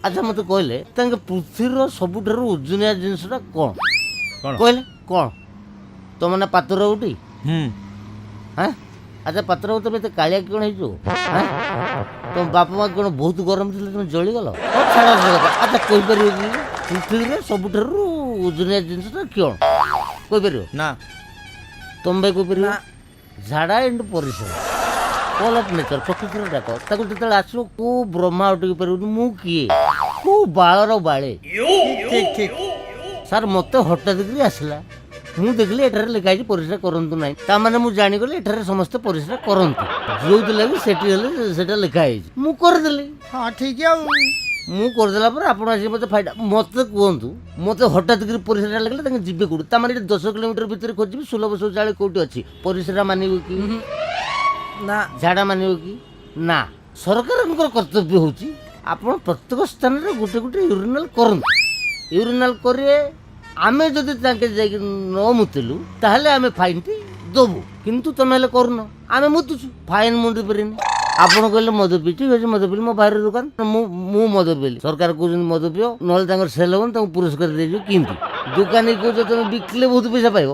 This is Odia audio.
ଆଚ୍ଛା, ମୋତେ କହିଲେ ତାଙ୍କ ପୃଥିବୀର ସବୁଠାରୁ ଓଜନିଆ ଜିନିଷଟା କ'ଣ? କ'ଣ? କହିଲେ କ'ଣ? ତମ ନା ପାତ୍ର ଗୋଟେ? ହୁଁ। ହାଁ, ଆଚ୍ଛା ପାତ୍ର ବାବୁ, ତମେ ଏତେ କାଳିଆ କ'ଣ ହେଇଛୁ? ହାଁ, ତମ ବାପା ମା କ'ଣ ବହୁତ ଗରମ ଥିଲେ, ତମେ ଜଳିଗଲ? ହଉ ଛାଡ଼ ସେ କଥା। ଆଚ୍ଛା, କହିପାରିବ କି ପୃଥିବୀରେ ସବୁଠାରୁ ଓଜନିଆ ଜିନିଷଟା କ'ଣ? କହିପାରିବ? ନା। ତମ ଭାଇ କହିପାରିବ? ଝାଡ଼ା ଏଣ୍ଡ ପରିସ୍ରା, କଲ୍ ଅଫ୍ ନେଚର, ପ୍ରକୃତିର ଡାକ। ତାକୁ ଯେତେବେଳେ ଆସିବ, କୋଉ ବ୍ରହ୍ମା ଅଟକି ପାରିବନି। ମୁଁ କିଏ, କୋଉ ବାଳର ବାଳେ? ଠିକ ଠିକ। ସାର୍, ମୋତେ ହଠାତ୍ କରି ଆସିଲା। ମୁଁ ଦେଖିଲି ଏଠାରେ ଲେଖା ହେଇଛି ପରିସ୍ରା କରନ୍ତୁ ନାହିଁ। ତା ମାନେ ମୁଁ ଜାଣିଗଲି ଏଠାରେ ସମସ୍ତେ ପରିସ୍ରା କରନ୍ତି, ଯୋଉଥିଲାଗି ସେଠି ହେଲେ ସେଟା ଲେଖା ହେଇଛି। ମୁଁ କରିଦେଲି। ହଁ, ଠିକ। ଆଉ ମୁଁ କରିଦେଲା ପରେ ଆପଣ ଆସିକି ମୋତେ ଫାଇଦା। ମୋତେ କୁହନ୍ତୁ, ମୋତେ ହଠାତ୍ କରି ପରିସ୍ରା ଲାଗିଲା, ତାଙ୍କେ ଯିବେ କୋଉଠି? ତା ମାନେ ଏଠି 10 କିଲୋମିଟର ଭିତରେ ଖୋଜିବି ସୁଲଭ ଶୌଚାଳୟ କୋଉଠି ଅଛି। ପରିସ୍ରା ମାନିବ କି? ନା। ଝାଡ଼ା ମାନିବ କି? ନା। ସରକାରଙ୍କର କର୍ତ୍ତବ୍ୟ ହେଉଛି ଆପଣ ପ୍ରତ୍ୟେକ ସ୍ଥାନରେ ଗୋଟେ ଗୋଟେ ୟୁରିନାଲ କରନ୍ତୁ। ୟୁରିନାଲ କରିବେ, ଆମେ ଯଦି ତାଙ୍କେ ଯାଇକି ନ ମୁତିଲୁ, ତାହେଲେ ଆମେ ଫାଇନ୍ଟି ଦେବୁ। କିନ୍ତୁ ତମେ ହେଲେ କରୁନ, ଆମେ ମୁତୁଛୁ, ଫାଇନ୍ ମୁଁ ଦେଇପାରିନି। ଆପଣ କହିଲେ ମଦ ପିଇ, ଠିକ୍ ଅଛି, ମଦ ପିଇଲି, ମୋ ଭାଇର ଦୋକାନ, ମୁଁ ମଦ ପିଇଲି। ସରକାର କହୁଛନ୍ତି ମଦ ପିଅ, ନହେଲେ ତାଙ୍କର ସେଲ୍ ହେବନି, ତାଙ୍କୁ ପୁରସ୍କାର ଦେଇଯିବ। କିନ୍ତୁ ଦୋକାନୀ କହୁଛ ତମେ ବିକିଲେ ବହୁତ ପଇସା ପାଇବ।